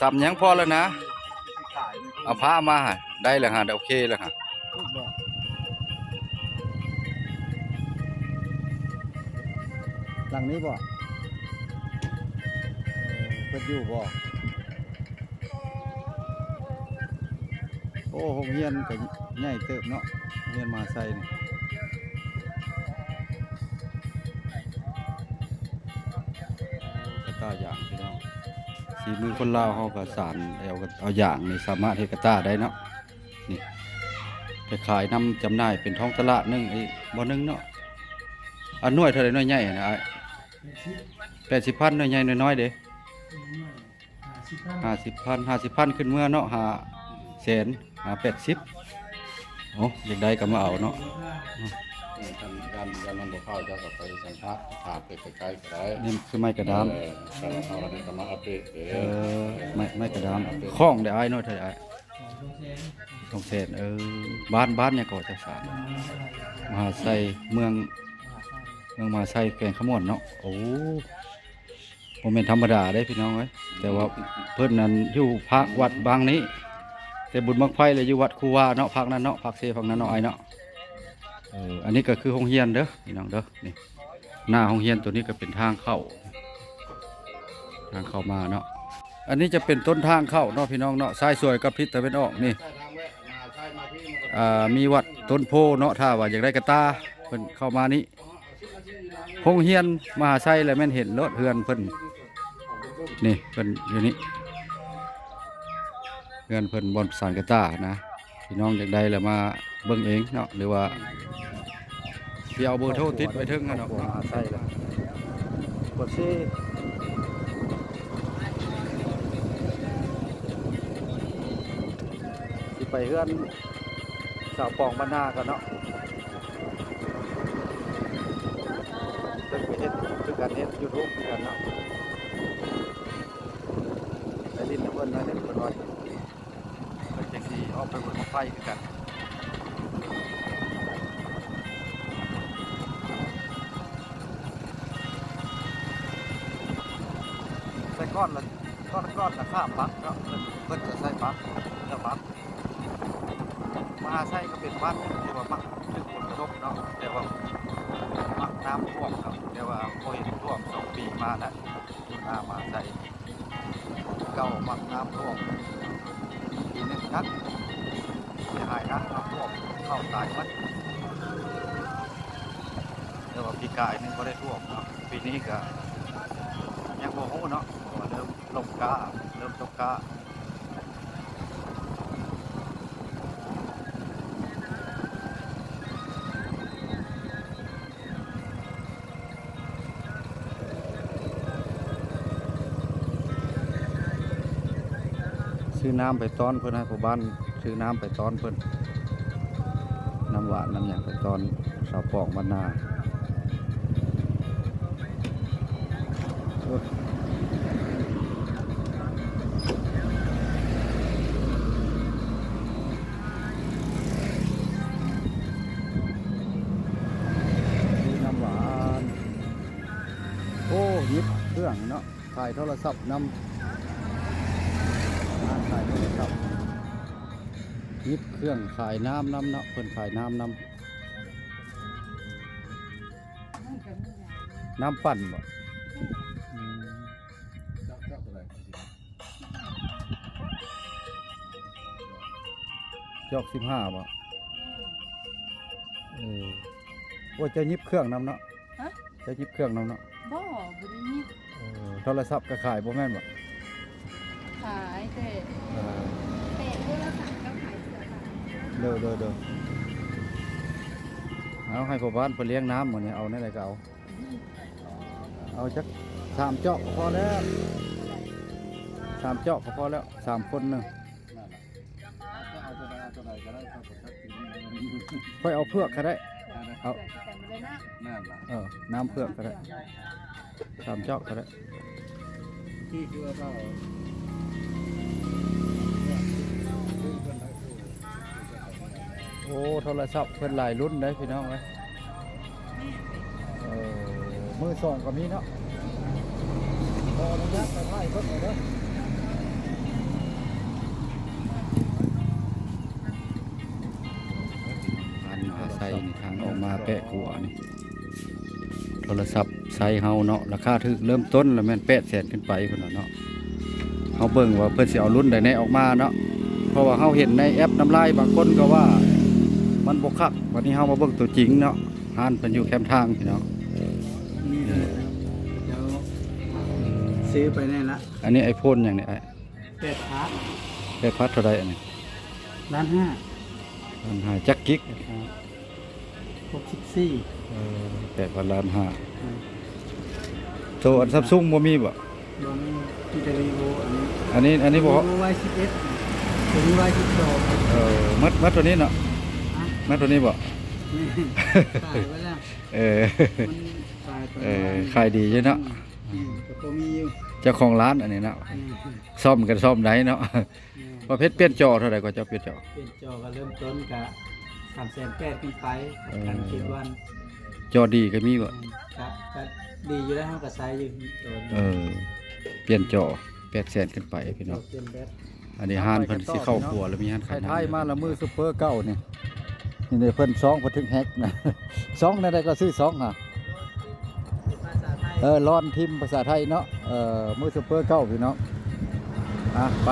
ຕຳຫຍັງພໍແລ້ວນະ ເອົາຜ້າມາໃຫ້ ໄດ້ແລ້ວຫາ ໂອເຄແລ້ວຫາ. ຫຼັງນີ້ບໍ່? ເອີ ເພິ່ນຢູ່ບໍ່? ໂອ້ ໂຮງຮຽນກໍໃຫຍ່ເຕີບເນາະ ໂຮງຮຽນມະຫາໄຊນີ້. ກະຕ່າຢາງພີ່ນ້ອງ ສີມືຄົນລາວເຮົາກໍສານ ເອົາ ເອົາຢາງນີ້ສາມາດເຮັດກະຕ່າໄດ້ເນາະ. ນີ້ ໄປຂາຍນຳ ຈຳໜ່າຍເປັນທ້ອງຕະຫຼາດໜຶ່ງອີກບ່ອນໜຶ່ງເນາະ. ອັນໜ່ວຍເທົ່າໃດ ໜ່ວຍໃຫຍ່ຫັ້ນນະອ້າຍ? ແປດສິບພັນ ໜ່ວຍໃຫຍ່ ໜ່ວຍນ້ອຍເດ? ຫ້າສິບພັນ ຫ້າສິບພັນ ຫ້າສິບພັນຂຶ້ນເມືອເນາະ ຫ້າແສນ ຫາແປດສິບ. ໂອ້ ຢາກໄດ້ກໍມາເອົາເນາະ. ອືມ ຄັນ ຄັນ ຄັນມັນບໍ່ເຂົ້າ ເຈົ້າກໍໄປສັມພາດ ຖາມໄປໃກ້ໆກໍໄດ້. ນີ້ຄືໄມ້ກະດາມ. ເອີ ເອົາອັນນີ້ກໍມາອັບເດດເດີ. ເອີ ໄມ້ ໄມ້ກະດາມ ຄ້ອງໄດ້ອ້າຍ ນ້ອຍເທົ່າໃດອ້າຍ? ສອງແສນ. ເອີ ບ້ານ ບ້ານຫຍັງເກາະ ເຈົ້າສາ? ມະຫາໄຊ ເມືອງ ເມືອງມະຫາໄຊ ແຂວງຄຳມ່ວນເນາະ. ໂອ້ ບໍ່ແມ່ນທຳມະດາເດ້ພີ່ນ້ອງເອີຍ ແຕ່ວ່າເພິ່ນນັ້ນຢູ່ພາກວັດບາງນີ້ ແຕ່ບຸນບັ້ງໄຟແລ້ວຢູ່ວັດຄູວາເນາະ ພາກນັ້ນເນາະ ພາກເຊພາກນັ້ນເນາະ ອ້າຍເນາະ. ເອີ ອັນນີ້ກໍຄືໂຮງຮຽນເດີພີ່ນ້ອງເດີ. ນີ້ ໜ້າໂຮງຮຽນ ໂຕນີ້ກໍເປັນທາງເຂົ້າ ທາງເຂົ້າມາເນາະ. ອັນນີ້ຈະເປັນຕົ້ນທາງເຂົ້າເນາະພີ່ນ້ອງເນາະ ຊ້າຍສວຍກັບທິດຕາເວັນອອກນີ້. ອ່າ ມີວັດຕົ້ນໂພເນາະ ຖ້າວ່າຢາກໄດ້ກະຕ່າ ເພິ່ນເຂົ້າມານີ້. ໂຮງຮຽນມະຫາໄຊ ແລ້ວແມ່ນເຫັນໂລດເຮືອນເພິ່ນ ນີ້ເພິ່ນຢູ່ນີ້ ເຮືອນເພິ່ນບ່ອນສານກະຕ່ານະ. ພີ່ນ້ອງຢາກໄດ້ແລ້ວມາເບິ່ງເອງເນາະ ຫຼືວ່າຊິເອົາເບີໂທຕິດໄວ້ເທິງຫັ້ນດອກເນາະ. ມະຫາໄຊລະ ກວດຊີ ຊິໄປເຮືອນ ສາວປອງບ້ານນາກ່ອນເນາະ. ເພິ່ນກໍເຮັດຄືກັນ ເຮັດຢູທູບຄືກັນເນາະ. ໄປຫຼິ້ນນຳເພິ່ນໜ້ອຍໜຶ່ງ ເພິ່ນວ່າ ເພິ່ນຈັ່ງຊິອອກໄປເບິ່ງບັ້ງໄຟຄືກັນ. ໃສ່ກ້ອນລະ ກ້ອນ ກ້ອນລະ ຫ້າພັນເນາະ. ເພິ່ນ ເພິ່ນຈະໃສ່ບັດ ລະບັດ. ມະຫາໄຊກໍເປັນວັດທີ່ວ່າມັກຖືກຜົນກະທົບເນາະ ແຕ່ວ່າມັກນ້ຳຖ້ວມເນາະ ແຕ່ວ່າບໍ່ເຫັນຖ້ວມສອງປີມາແລ້ວ. ຢູ່ໜ້າມະຫາໄຊ ເກົ່າມັກນ້ຳຖ້ວມ ປີໜຶ່ງຄັກ ເສຍຫາຍໜັກ ນ້ຳຖ້ວມ ເຂົ້າຕາຍໝົດ. ແຕ່ວ່າປີກາຍນີ້ບໍ່ໄດ້ຖ້ວມເນາະ ປີນີ້ກໍຍັງບໍ່ຮູ້ເນາະ ເພາະວ່າເລີ່ມ ລົງກ້າ ເລີ່ມຕົກກ້າ. ຊື້ນ້ຳໄປຕ້ອນເພິ່ນ ໃຫ້ພໍ່ບ້ານຊື້ນ້ຳໄປຕ້ອນເພິ່ນ ນ້ຳຫວານນ້ຳຫຍັງໄປຕ້ອນ ຊາວປອງບ້ານນາ. ນ້ຳຫວານ ໂອ້ ຍິບເຄື່ອງເນາະ ຂາຍໂທລະສັບນຳ ຮ້ານຂາຍໂທລະສັບ ຍິບເຄື່ອງຂາຍນ້ຳນຳເນາະ ເພິ່ນຂາຍນ້ຳນຳ. ນ້ຳປັ່ນບໍ່? ອືມ ຈອກເທົ່າໃດ? ຈອກສິບຫ້າບໍ່? ເອີ ໂອ້ ເຈົ້າຍິບເຄື່ອງນຳເນາະ? ຮະ? ເຈົ້າຍິບເຄື່ອງນຳເນາະ? ບໍ່ ບໍ່ໄດ້ຍິບ. ເອີ ໂທລະສັບກໍຂາຍບໍ່ແມ່ນບໍ່? ຂາຍແຕ່ ເອີ ແຕ່ໂທລະສັບກັບຂາຍເສື້ອ. ໂດຍ ໂດຍ ໂດຍ. ເອົາ ໃຫ້ພໍ່ບ້ານເພິ່ນລ້ຽງນ້ຳມື້ນີ້ ເອົາແນວໃດກໍເອົາ ເອົາຈັກສາມຈອກກໍພໍແລ້ວ ສາມຈອກກໍພໍແລ້ວ ສາມຄົນໜຶ່ງ. ຂ້ອຍເອົາເຜືອກກໍໄດ້ ເອົາ ເອີ ນ້ຳເຜືອກກໍໄດ້ ສາມຈອກກໍໄດ້. ໂອ້ ໂທລະສັບເພິ່ນຫຼາຍລຸ້ນເດ້ພີ່ນ້ອງເອີຍ. ເອີ ມືສອງກໍມີເນາະ. ຂໍອະນຸຍາດໄປຖ່າຍເບິ່ງໃນ ໂທລະສັບໃຊ້ເຮົາເນາະ ລາຄາຖືກເລີ່ມຕົ້ນລະແມ່ນແປດແສນຂຶ້ນໄປພຸ້ນລະເນາະ. ເຮົາເບິ່ງວ່າເພິ່ນຊິເອົາລຸ້ນໃດແດ່ອອກມາເນາະ ເພາະວ່າເຮົາເຫັນໃນແອັບນຳລາຍ ບາງຄົນກໍວ່າມັນບໍ່ຄັກ. ບັດນີ້ເຮົາມາເບິ່ງຕົວຈິງເນາະ ຮ້ານເພິ່ນຢູ່ແຄມທາງພີ່ນ້ອງ. ນີ້ແຫຼະ ເຈົ້າຊື້ໄປແນ່ລະ. ອັນນີ້ໄອໂຟນຫຍັງນີ້ອ້າຍ? ແປດພລັສ. ແປດພລັສເທົ່າໃດອັນນີ້? ລ້ານຫ້າ. ລ້ານຫ້າ ຈັກກິກ? ຫົກສິບສີ່. ເອີ ແປດພັນລ້ານຫ້າ. ໂຕອັນ Samsung ບໍ່ມີບໍ່? ບໍ່ມີ ມີແຕ່ Vivo ອັນນີ້ ອັນນີ້ ອັນນີ້ບໍ່? Vivo Y ສິບເອັດ ໂຕນີ້ Y ສິບສອງ. ເອີ ໝົດ ໝົດໂຕນີ້ເນາະ. ຮະ? ໝົດໂຕນີ້ບໍ່? ແມ່ນ ຂາຍໄປແລ້ວ. ເອີ ມັນຂາຍໄປ ເອີ ຂາຍດີຢູ່ເນາະ. ອືມ ອືມ ກໍພໍມີຢູ່ ເຈົ້າຂອງຮ້ານອັນນີ້ເນາະ. ອືມ ສ້ອມກັນສ້ອມໄດ້ເນາະ. ແມ່ນ ປະເພດປ່ຽນຈໍເທົ່າໃດກວ່າເຈົ້າປ່ຽນຈໍ? ປ່ຽນຈໍກໍເລີ່ມຕົ້ນກະສາມແສນແປດຂຶ້ນໄປ ເອີ ກັນເຈັດວັນ. ຈໍດີກໍມີບໍ່? ແມ່ນ ກະ ກະດີຢູ່ແລ້ວ ເຮົາກໍໃຊ້ຢູ່. ເອີ ປ່ຽນຈໍແປດແສນຂຶ້ນໄປພີ່ນ້ອງ. ເຈົ້າປ່ຽນແບັດ. ອັນນີ້ຮ້ານເພິ່ນຊິເຂົ້າຄົວ ແລ້ວມີຮ້ານຂາຍນ້ຳ ໄທມາລະມື Super ເກົ້ານີ້. ນີ້ເດ້ ເພິ່ນຊອງເພິ່ນຖືກແຮັກນະ. ຊອງແນວໃດກໍຊື່ຊອງຫາ? ເອີ ລອນທີມພາສາໄທເນາະ. ເອີ ມື Super ເກົ້າພີ່ນ້ອງ. ອ່ະ ໄປ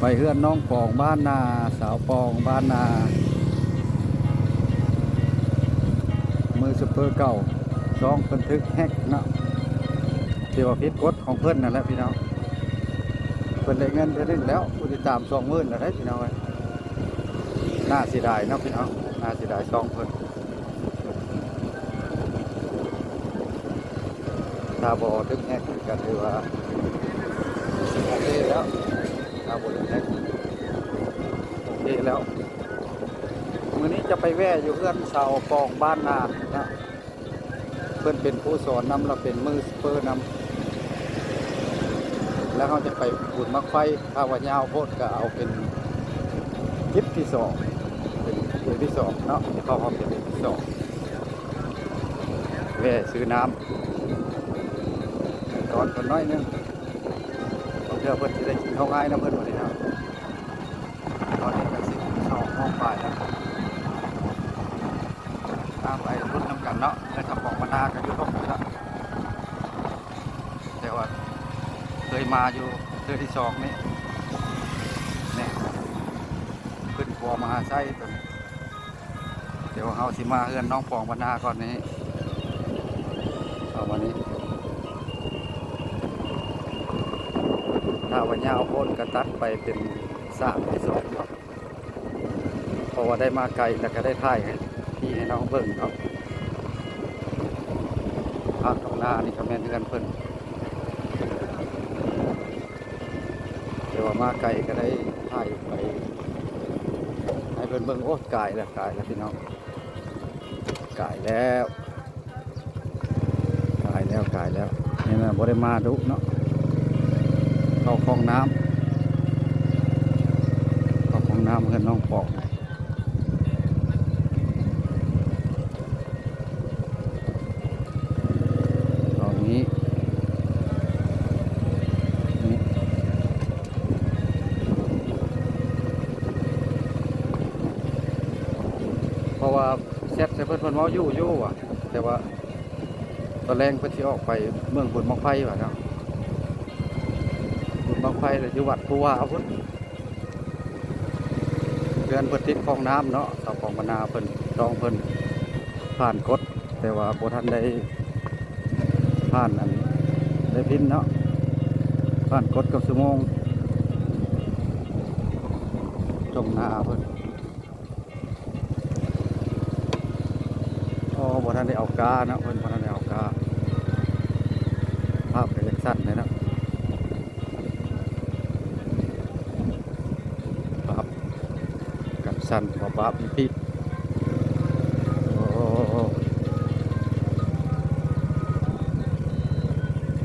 ໄປເຮືອນນ້ອງປອງບ້ານນາ ສາວປອງບ້ານນາ ມື Super ເກົ້າ ຊອງເພິ່ນຖືກແຮັກເນາະ. ຖືວ່າຜິດກົດຂອງເພິ່ນນັ້ນແຫຼະພີ່ນ້ອງ. ເພິ່ນໄດ້ເງິນເທື່ອໜຶ່ງແລ້ວ ຜູ້ຕິດຕາມສອງໝື່ນແລ້ວເດ້ພີ່ນ້ອງເອີຍ. ໜ້າເສຍດາຍເນາະພີ່ນ້ອງ ໜ້າເສຍດາຍຊ່ອງເພິ່ນ. ຖ້າບໍ່ຖືກແຮັກກໍຖືວ່າໂອເຄແລ້ວ ຖ້າບໍ່ຖືກແຮັກໂອເຄແລ້ວ. ມື້ນີ້ຈະໄປແວ່ຢູ່ເຮືອນຊາວປອງບ້ານນານະ. ເພິ່ນເປັນຄູສອນນຳ ແລ້ວເປັນມືສະເປີນຳ ແລ້ວເຮົາຈະໄປບຸນບັ້ງໄຟ. ຖ້າວ່າຍາວໂພດກໍເອົາເປັນຄລິບທີສອງ ເປັນເອພິສອງເນາະ ທີ່ເຂົ້າຮອບເປັນເອພິສອງ. ແວ່ຊື້ນ້ຳ ຕອນກັນໜ້ອຍໜຶ່ງ ບາງເທື່ອເພິ່ນຊິໄດ້ກິນເຂົ້າງາຍນຳເພິ່ນບັດນີ້ເນາະ. ຕອນນີ້ກໍສິບສອງໂມງປາຍແລ້ວ. ຕາມໄປລຸ້ນນຳກັນເນາະ ເຮືອນສາວປອງບ້ານນາກໍຢູ່ລົງນີ້ລະ ແຕ່ວ່າເຄີຍມາຢູ່ເທື່ອທີສອງນີ້ ນີ້ ຂຶ້ນຂົວມະຫາໄຊຕົວນີ້. ດຽວເຮົາຊິມາເຮືອນນ້ອງປອງບັນນາກ່ອນນີ້ ເອົາມານີ້ ຖ້າວ່າຍາວໂພດກໍຕັດໄປເປັນສາມ ຫຼື ສອງເນາະ ເພາະວ່າໄດ້ມາໄກ ແລ້ວກໍໄດ້ຖ່າຍໃຫ້ພີ່ໃຫ້ນ້ອງເບິ່ງເນາະ. ທາງຂ້າງໜ້ານີ້ກໍແມ່ນເຮືອນເພິ່ນ ແຕ່ວ່າມາໄກກໍໄດ້ຖ່າຍໄປໃຫ້ເພິ່ນເບິ່ງ. ໂອ້ ກາຍແລ້ວ ກາຍແລ້ວພີ່ນ້ອງ ກາຍແລ້ວ ກາຍແລ້ວ ກາຍແລ້ວ. ນີ້ນະ ບໍ່ໄດ້ມາດຸເນາະ ເຂົ້າຫ້ອງນ້ຳ ເຂົ້າຫ້ອງນ້ຳເຮືອນນ້ອງປອງ. ຕອນນີ້ ນີ້ ເພາະວ່າແຊັດໃສ່ເພິ່ນ ເພິ່ນເວົ້າຢູ່ ຢູ່ວ່າ ແຕ່ວ່າຕອນແລງເພິ່ນຊິອອກໄປເບິ່ງບຸນບັ້ງໄຟວ່າເນາະ ບຸນບັ້ງໄຟແລ້ວຢູ່ວັດພູວາພຸ້ນ. ເຮືອນເພິ່ນຕິດຄອງນ້ຳເນາະ ຊາວກອງບັນນາເພິ່ນ ຕ້ອງເພິ່ນຜ່ານກົດ ແຕ່ວ່າບໍ່ທັນໄດ້ຜ່ານອັນ ໄດ້ພິນເນາະ ຜ່ານກົດກັບຊົ່ວໂມງ ທົ່ງນາເພິ່ນ. ອໍ ບໍ່ທັນໄດ້ເອົາກ້າເນາະ ເພິ່ນບໍ່ທັນໄດ້ເອົາກ້າ ພາບກໍຍັງສັ່ນແດ່ເນາະ. ປັບກັນສັ່ນບໍ່ປັບອີກ. ໂອ້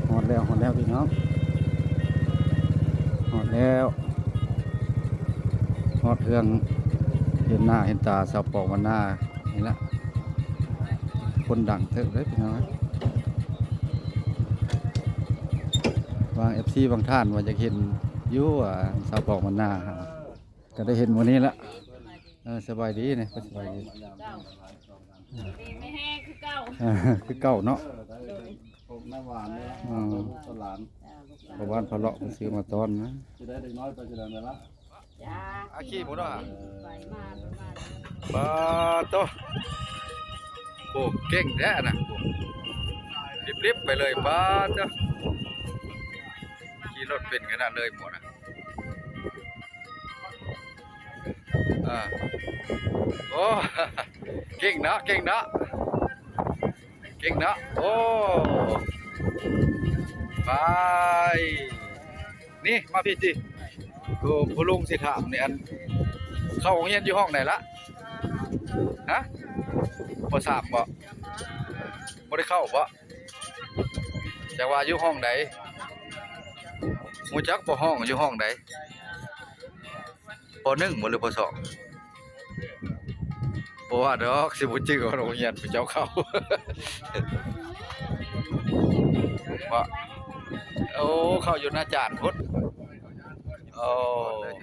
ຮອດແລ້ວ ຮອດແລ້ວພີ່ນ້ອງ ຮອດແລ້ວ ຮອດເຮືອນ ເຫັນໜ້າເຫັນຕາຊາວປອງບັນນານີ້ລະ. ຄົນດັງເຕີບເດ້ພີ່ນ້ອງເອີຍ ບາງເອັຟຊີບາງທ່ານວ່າຢາກເຫັນ ຢູ່ ອ່າ ສາວປອງບັນນາ ກໍໄດ້ເຫັນມື້ນີ້ລະ. ເອີ ສະບາຍດີນະ ສະບາຍດີ ດີມີແຮງຄືເກົ່າ ເອີ ຄືເກົ່າເນາະ. ໂດຍ ອືມ ພໍ່ບ້ານພໍ່ເລາະເພິ່ນຊື້ມາຕ້ອນນະ ຊິໄດ້ເດັກນ້ອຍໄປຊິໄດ້ແມ່ນລະ. ອາ ຂີ່ໝູເນາະ ໄປມາ ໄປມາ ປາໂຕ ໂອ້ ເກັ່ງແທ້ນະ ໂອ້ ລິບໆໄປເລີຍ ປາໂຕ ຂີ່ລົດເປັນຂະໜາດເລີຍໝູນະ. ອ່າ ໂອ້ ເກັ່ງເນາະ ເກັ່ງເນາະ ເກັ່ງເນາະ ໂອ້ ໄປ. ນີ້ມາພີ້ຕິ ໂອ້ ພໍ່ລຸງຊິຖາມນີ້ ອັນ ເຂົ້າໂຮງຮຽນຢູ່ຫ້ອງໃດລະ? ຮະ ປໍສາມບໍ? ບໍ່ໄດ້ເຂົ້າບໍ? ຈັກວ່າຢູ່ຫ້ອງໃດ? ຮູ້ຈັກບໍ່? ຫ້ອງ ຢູ່ຫ້ອງໃດ? ປໍໜຶ່ງບໍ ຫຼືປໍສອງ? ບໍ່ວ່າດອກ ຊິບໍ່ຈື່ວ່າໂຮງຮຽນເຂົາເຈົ້າເຂົ້າ ບໍ່. ໂອ້ ເຂົ້າຢູ່ນາຈານພຸ້ນ. ໂອ້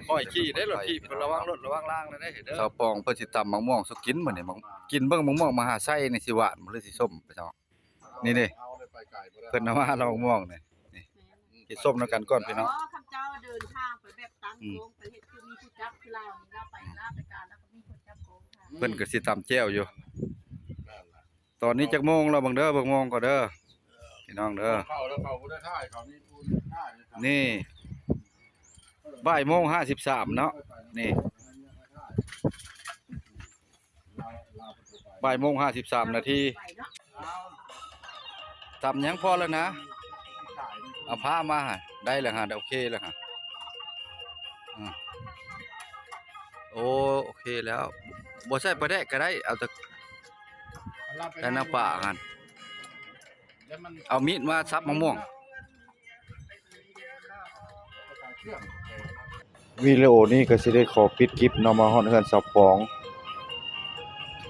ຂ້ອຍຂີ່ໄດ້ລົດຖີບ ລະວັງລົດລະວັງລາງນະເດີ. ສາວປອງເພິ່ນຊິຕຳໝາກມ່ວງສູ່ກິນມື້ນີ້ ກິນເບິ່ງໝາກມ່ວງມະຫາໄຊນີ້ ຊິຫວານບໍ່ ຫຼືຊິສົ້ມ ພີ່ນ້ອງ. ນີ້ເດ້ ເພິ່ນເອົາມາລອງມ່ວງນີ້ ນີ້ ກິນສົ້ມນຳກັນກ່ອນພີ່ນ້ອງ. ຄັນເຈົ້າເດີນທາງໄປແບບຕັ້ງໂກງ ໄປເຮັດຄືມີຜູ້ຈັບຄືລາວນີ້ ລາວໄປລາວໄປການ ລາວກໍມີຄົນຈັບໂກງ. ເພິ່ນກໍຊິຕຳແຈ່ວຢູ່. ຕອນນີ້ຈັກໂມງແລ້ວ ເບິ່ງເດີ ເບິ່ງໂມງກ່ອນເດີພີ່ນ້ອງເດີ. ເຂົ້າແລ້ວ ເຂົາບໍ່ໄດ້ຖ່າຍ ເຂົາມີຜູ້ຖ່າຍ. ນີ້ ບ່າຍໂມງຫ້າສິບສາມເນາະ ນີ້ ບ່າຍໂມງຫ້າສິບສາມນາທີ. ຕຳຫຍັງພໍແລ້ວນະ ເອົາຜ້າມາໃຫ້ ໄດ້ແລ້ວຫາ ໂອເຄແລ້ວຫາ. ອືມ ໂອ້ ໂອເຄແລ້ວ ບໍ່ໃສ່ປາແດກກໍໄດ້ ເອົາແຕ່ ແຕ່ນ້ຳປາຫັ້ນ ເອົາມີດມາສັບໝາກມ່ວງ. ວິດີໂອນີ້ກໍຊິໄດ້ຂໍປິດຄລິບເນາະ ມາຮອດເຮືອນສາວປອງ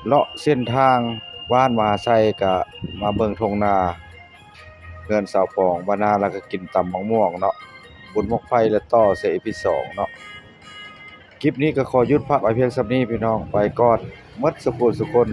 ເລາະເສັ້ນທາງບ້ານມະຫາໄຊ ກະມາເບິ່ງທົ່ງນາເຮືອນສາວປອງ ບ້ານນາ ແລ້ວກໍກິນຕຳໝາກມ່ວງເນາະ ບຸນໝາກໄຟ ແລະ ຕໍ່ໃສ່ອີພີສອງເນາະ. ຄລິບນີ້ກໍຂໍຢຸດພັກໄວ້ພຽງສ່ຳນີ້ພີ່ນ້ອງ ໄປກ່ອນໝົດສູ່ຜູ້ສູ່ຄົນ.